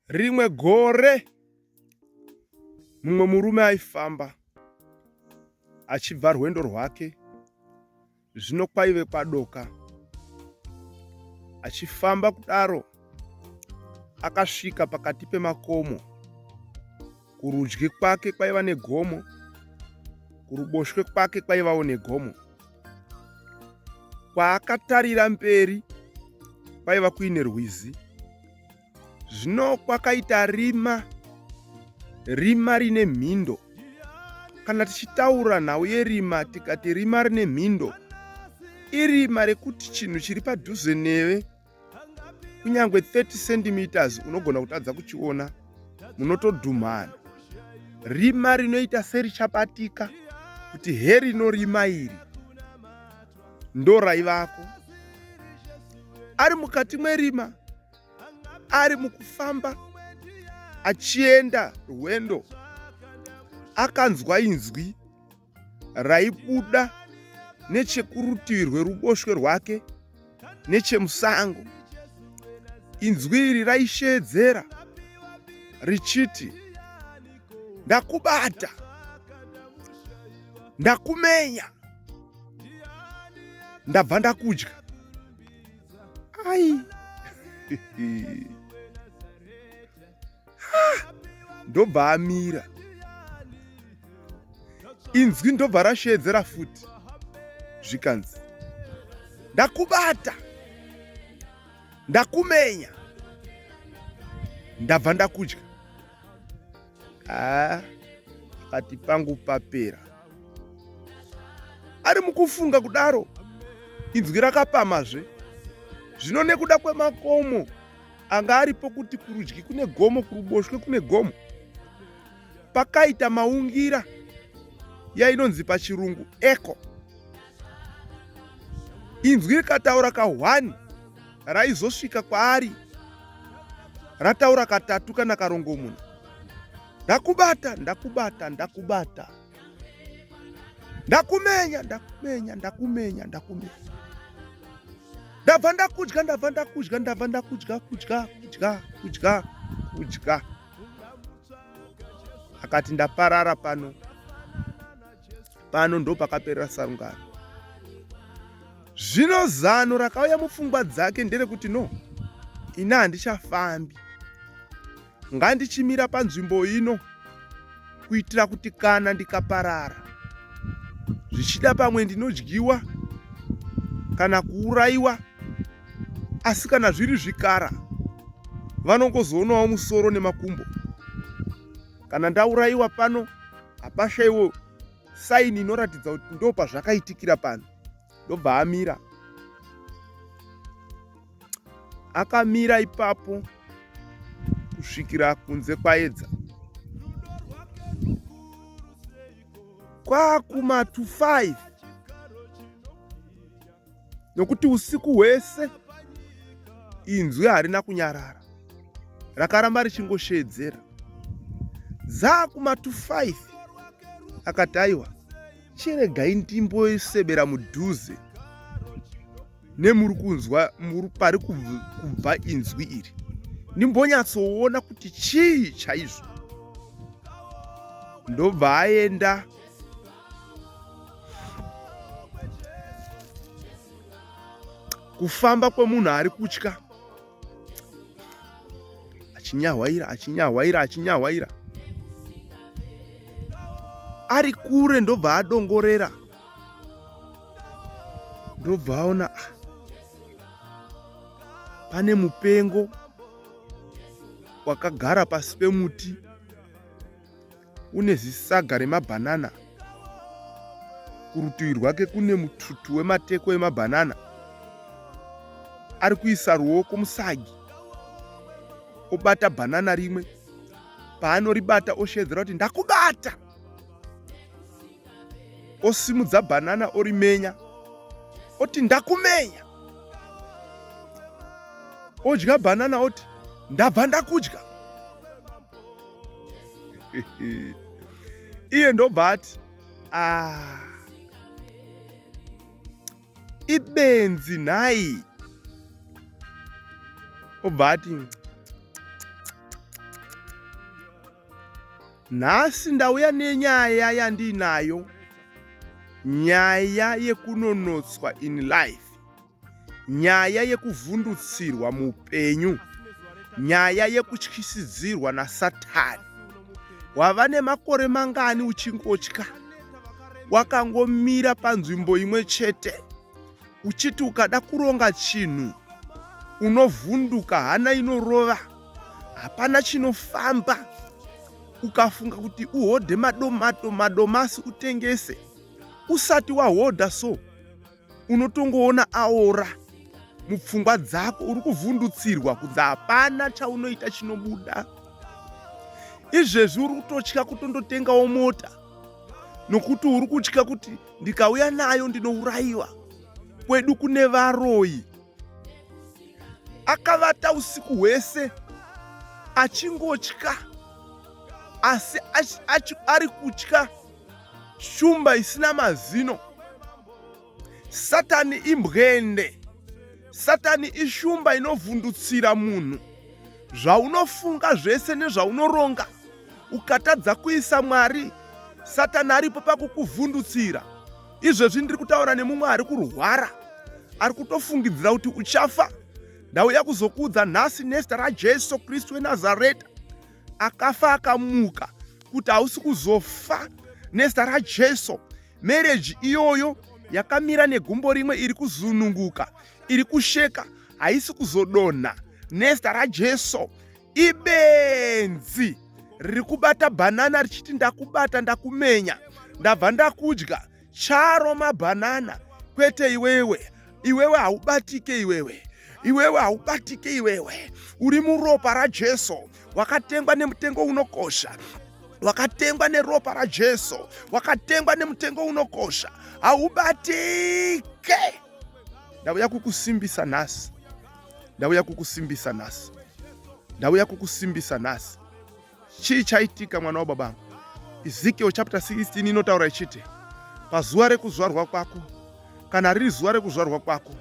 Rimwe gore mumwe murume aifamba achibva rwendo rwake zvino kwaive kwadoka. Achifamba kudaro akasvika pakati pemakomo. Kurudyi kwake kwaiva negomo, kuruboshwe kwake kwaivawo negomo. Kwaakatarira mberi kwaiva kuine rwizi. Zvino kwakaita rima, rima rine mhindo. Kana tichitaura nhau yerima tikati rima rine mhindo, irima rekuti chinhu chiri padhuze newe kunyange 30 centimeters unogona kutadza kuchiona, munotodhumhana. Rima rinoita serichabatika kuti herino rima iri ndoraivako. Ari mukati mwerima ari mukufamba achienda rwendo akanzwa inzwi raibuda nechekurutivi rweruboshwe rwake nechemusango. Inzwi iri raisheedzera richiti, Ndakubata, ndakumenya, ndabva ndakudya. Ai ndobva amira. Inzwi ndobva rasheedzera futi zvikanzi, ndakubata, ndakumenya, ndabva ndakudya. Haa, akati pangu papera. Ari mukufunga kudaro, inzwi rakapamazve. Zvino nekuda kwemakomo anga aripo kuti kurudyi kune gomo, kuruboshwe kune gomo, pakaita maungira yainonzi pachirungu echo. Inzwi rikataura kahwani raizosvika kwaari rataura katatu kana karongomuna, ndakubata, ndakubata, ndakubata, ndakumenya, ndakumenya, ndakumenya, ndakumenya, ndabva ndakudya, ndabva ndakudya, ndabva ndakudya, kudya, kudya, kudya, kudya. Akati ndaparara pano pano, ndopakaperera sarungano. Zvino zano rakauya mupfungwa dzake nderekuti no, ini handichafambi, ngandichimira panzvimbo ino kuitira kuti kana ndikaparara zvichida pamwe ndinodyiwa kana kuurayiwa, asi kana zviri zvikara vanongozoonawo musoro nemakumbo. Kana ndaurayiwa pano hapashaiwo saini inoratidza kuti ndo pazvakaitikira pano. Ndobva amira, akamira ipapo kusvikira kunze kwaedza. Kwakuma to 5, nokuti usiku hwese inzwi harina kunyarara, rakaramba richingosheedzera. Dzakuma to 5 akati aiwa, chiregai ndimboisebera mudhuze nemuri kunzwa pari kubva inzwi iri, ndimbonyatsoona kuti chii chaizvo. Ndobva aenda kufamba kwemunhu ari kutya, achinyahwaira, achinyahwaira, achinyahwaira ari kure, ndobva adongorera, ndobva aona ah, pane mupengo wakagara pasi pemuti une zisaga remabhanana. Kurutivi rwake kune mututu wemateko emabhanana. Ari kuisa ruoko musagi obata bhanana rimwe. Paanoribata osheedzera kuti ndakubata. Osimudza bhanana orimenya oti ndakumenya. Odya bhanana oti ndabva ndakudya. Iye ndobva ati ah, ibenzi nhai. Obva ati Nhasi ndauya nenyaya yandiinayo, nyaya yekunonotswa in life, nyaya yekuvhundutsirwa muupenyu, nyaya yekutyisidzirwa nasatani. Wava nemakore mangani uchingotya, wakangomira panzvimbo imwe chete, uchiti ukada kuronga chinhu unovhunduka, hana inorova, hapana chinofamba. Ukafunga kuti uhodhe madomato madomasi utengese, usati wahodha so unotongoona aora mupfungwa dzako, uri kuvhundutsirwa kunzi hapana chaunoita chinobuda. Izvezvi uri kutotya kutondotengawo mota nokuti uri kutya kuti ndikauya nayo ndinourayiwa. Kwedu kune varoyi. Akavata usiku hwese achingotya, asi ari kutya shumba isina mazino. Satani imbwende. Satani ishumba inovhundutsira munhu. Zvaunofunga zvese nezvaunoronga, ukatadza kuisa Mwari, Satani aripo pakukuvhundutsira. Izvezvi ndiri kutaura nemumwe ari kurwara, ari kutofungidzira kuti uchafa. Ndauya kuzokuudza nhasi nezita raJesu Kristu weNazareta, akafa akamuka, kuti hausi kuzofa nezita raJesu. Marriage iyoyo yakamira negumbo rimwe iri kuzununguka, iri kusheka, haisi kuzodonha nezita raJesu. Ibenzi riri kubata bhanana richiti ndakubata, ndakumenya, ndabva ndakudya. Charo mabhanana, kwete iwewe. Iwewe haubatike, iwewe iwewe haubatike, iwewe uri muropa raJesu, wakatengwa nemutengo unokosha, wakatengwa neropa raJesu, wakatengwa nemutengo unokosha, haubatike. Ndauya kukusimbisa nhasi, ndauya kukusimbisa nhasi, ndauya kukusimbisa nhasi. Chii chaitika, mwana wababangu? Ezekiel chapter 16 inotaura ichiti pazuva rekuzvarwa kwako, kana riri zuva rekuzvarwa kwako,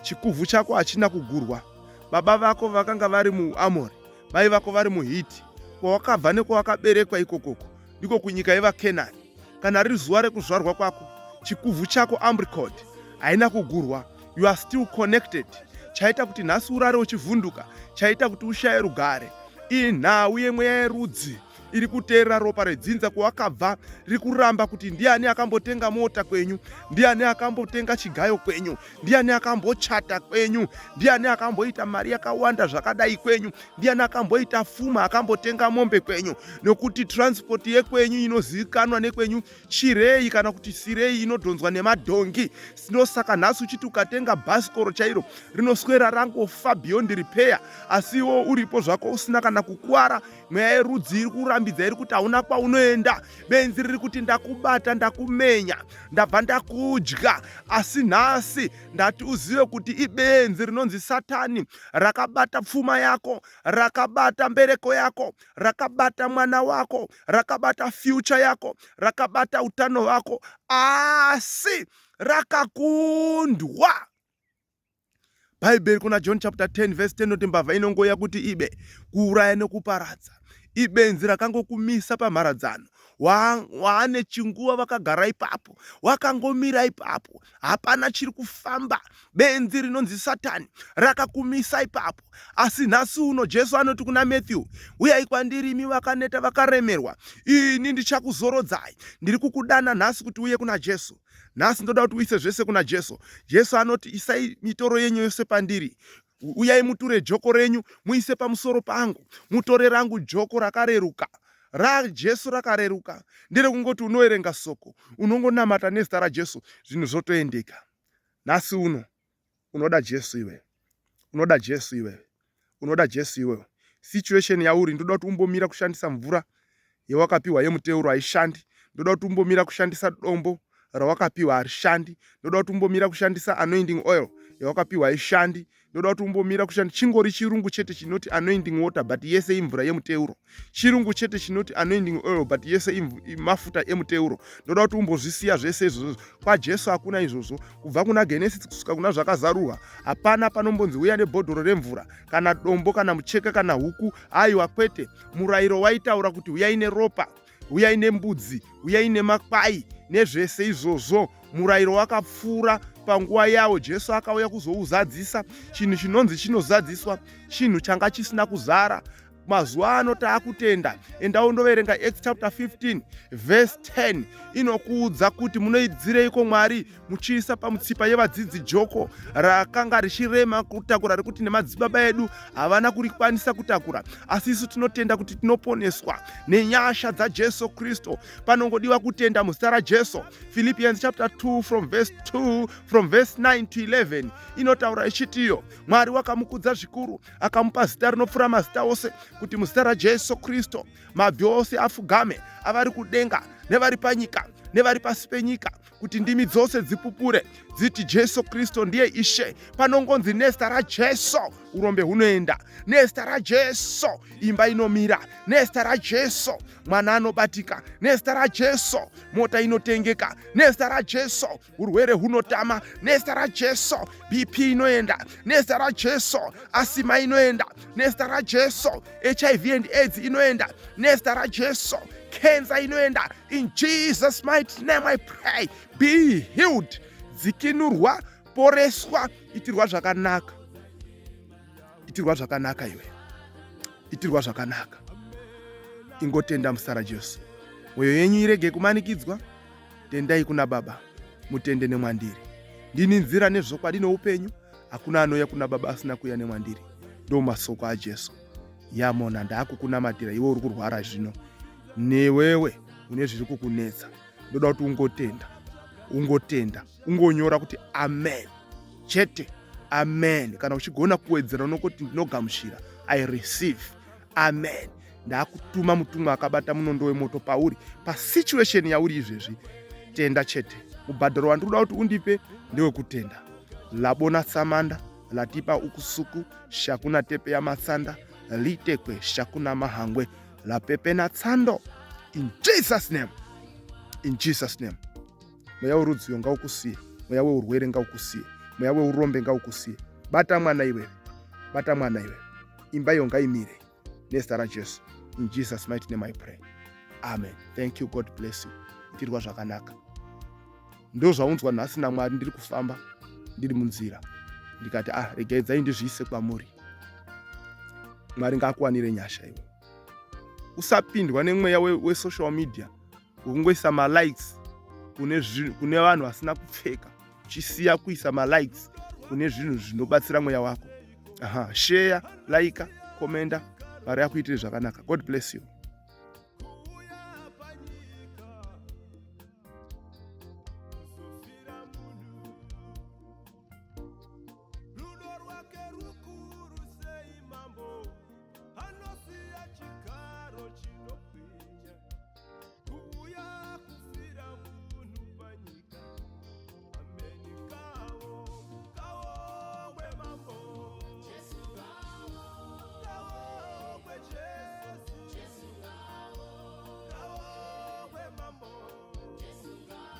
chikuvhu chako hachina kugurwa. Baba vako vakanga vari muAmori, mai vako vari muHiti. Kwawakabva nekwawakaberekwa ikokoko ndiko kunyika yevaKenani. Kana riri zuva rekuzvarwa kwako, chikuvhu chako, umbilical, haina kugurwa. You are still connected. Chaita kuti nhasi urare uchivhunduka, chaita kuti ushaye rugare, inhau yemweya yerudzi iri kuteerera ropa redzinza kwawakabva, riri kuramba kuti ndiani akambotenga mota kwenyu, ndiani akambotenga chigayo kwenyu, ndiani akambochata kwenyu, ndiani akamboita mari yakawanda zvakadai kwenyu, ndiani akamboita fuma, akambotenga mombe kwenyu. Nokuti transport yekwenyu inozivikanwa nekwenyu chirei kana kuti sirei inodhonzwa nemadhongi. Ndosaka nhasi uchiti ukatenga bhasikoro chairo rinoswera rangofa beyond repair, asi iwo uripo zvako usina kana kukuwara. Mweya yerudzi iri kurambidza, iri kuti hauna kwaunoenda. Benzi riri kuti ndakubata, ndakumenya, ndabva ndakudya. Asi nhasi ndati uzive kuti ibenzi rinonzi Satani rakabata pfuma yako, rakabata mbereko yako, rakabata mwana wako, rakabata future yako, rakabata utano hwako, asi rakakundwa. Bhaibheri kuna John chapter 10 verse 10 noti mbavha inongoya kuti ibe, kuuraya nekuparadza. Ibenzi rakangokumisa pamharadzano. Waane chinguva vakagara ipapo, wakangomira ipapo, hapana chiri kufamba. Benzi rinonzi Satani rakakumisa ipapo. Asi nhasi uno Jesu anoti kuna Matthew, uyai kwandiri imi vakaneta vakaremerwa, ini ndichakuzorodzai. Ndiri kukudana nhasi kuti uye kuna Jesu. Nhasi ndoda kuti uise zvese kuna Jesu. Jesu anoti isai mitoro yenyu yose pandiri, uyai muture joko renyu muise pamusoro pangu, mutore rangu joko rakareruka. RaJesu rakareruka nderekungoti unoverenga soko, unongonamata nezita raJesu, zvinhu zvotoendeka. Nhasi uno unoda Jesu iwewe, unoda Jesu iwewe, unoda Jesu iwewe. Situation yauri, ndoda kuti umbomira kushandisa mvura yewakapiwa yemuteuro, haishandi. Ndoda kuti umbomira kushandisa dombo rawakapiwa, harishandi. Ndoda kuti umbomira kushandisa anointing oil yawakapiwa, haishandi. Ndoda kuti umbomira kushandisa chingori chirungu chete chinoti anointing water, but yese imvura yemuteuro. Chirungu chete chinoti anointing oil, but yese mafuta emuteuro. Ndoda kuti umbozvisiya zvese izvozvo. KwaJesu hakuna izvozvo. Kubva kuna Genesis kusvika kuna Zvakazarurwa, hapana panombonzi uya nebhodhoro remvura kana dombo kana mucheka kana huku. Aiwa, kwete. Murayiro waitaura kuti uyai neropa. Uyai nembudzi, uyai nemakwai, nezvese izvozvo. Murayiro wakapfuura panguva yawo. Jesu akauya kuzouzadzisa. Chinhu chinonzi chinozadziswa chinhu changa chisina kuzara. Mazuva ano taakutenda. Enda undoverenga Acts chapter 15 verse 10, inokuudza kuti munoidzireiko Mwari muchiisa pamutsipa yevadzidzi joko rakanga richirema kutakura, rekuti nemadzibaba edu havana kurikwanisa kutakura. Asi isu tinotenda kuti tinoponeswa nenyasha dzaJesu Kristu. Panongodiwa kutenda muzita raJesu. Philippians chapter 2 from verse 2, from verse 9 to 11 inotaura ichitiyo, Mwari wakamukudza zvikuru, akamupa zita rinopfuura mazita ose, kuti muzita raJesu Kristu mabvi ose afugame, avari kudenga nevari panyika nevari pasi penyika, kuti ndimi dzose dzipupure dziti Jesu Kristu ndiye Ishe. Panongonzi nezita raJesu, urombe hunoenda. Nezita raJesu, imba inomira. Nezita raJesu, mwana anobatika. Nezita raJesu, mota inotengeka. Nezita raJesu, urwere hunotama. Nezita raJesu, BP inoenda. Nezita raJesu, asima inoenda. Nezita raJesu, HIV and AIDS inoenda. Nezita raJesu, cancer inoenda. In Jesus mighty name I pray, be healed. Dzikinurwa, poreswa, itirwa zvakanaka, itirwa zvakanaka iwe, itirwa zvakanaka. Ingotenda muzita raJesu. Mwoyo yenyu irege kumanikidzwa. Tendai kuna Baba, mutende nemwandiri. Ndini nzira nezvokwadi noupenyu, hakuna anouya kuna Baba asina kuuya nemwandiri. Ndo masoko aJesu. Yamona, ndaakukunamatira iwe uri kurwara zvino, newewe une zviri kukunetsa. Ndoda kuti ungotenda, ungotenda, ungonyora kuti amen chete, amen. Kana uchigona kuwedzera unokoti ndinogamuchira, I receive, amen. Ndakutuma mutumwa akabata munondo wemoto pauri, pasituation yauri izvezvi. Tenda chete. Mubhadharo wandiri kuda kuti undipe ndewekutenda. Labona tsamanda latipa ukusuku shakuna tepe yamatsanda litekwe shakuna mahangwe lapepe natsando. In Jesus name, in Jesus name. Mweya werudziyo ngaukusiye, mweya weurwere ngaukusiye, mweya weurombe ngaukusiye. Bata mwana iwewe, bata mwana iwewe, imba iyo ngaimire nezita raJesu. In Jesus mighty name I pray, amen. Thank you, God bless you. Itirwa zvakanaka. Ndo zvaunzwa nhasi naMwari. Ndiri kufamba, ndiri munzira, ndikati, ah, regaidzai ndizviise kwamuri. Mwari ngaakuwanire nyasha iwe. Usapindwa nemweya wesocial media wekungoisa malikes kune vanhu vasina kupfeka, uchisiya kuisa malikes kune zvinhu zvinobatsira mweya wako. Aha, share, like, commenta. Mwari akuitire zvakanaka. God bless you.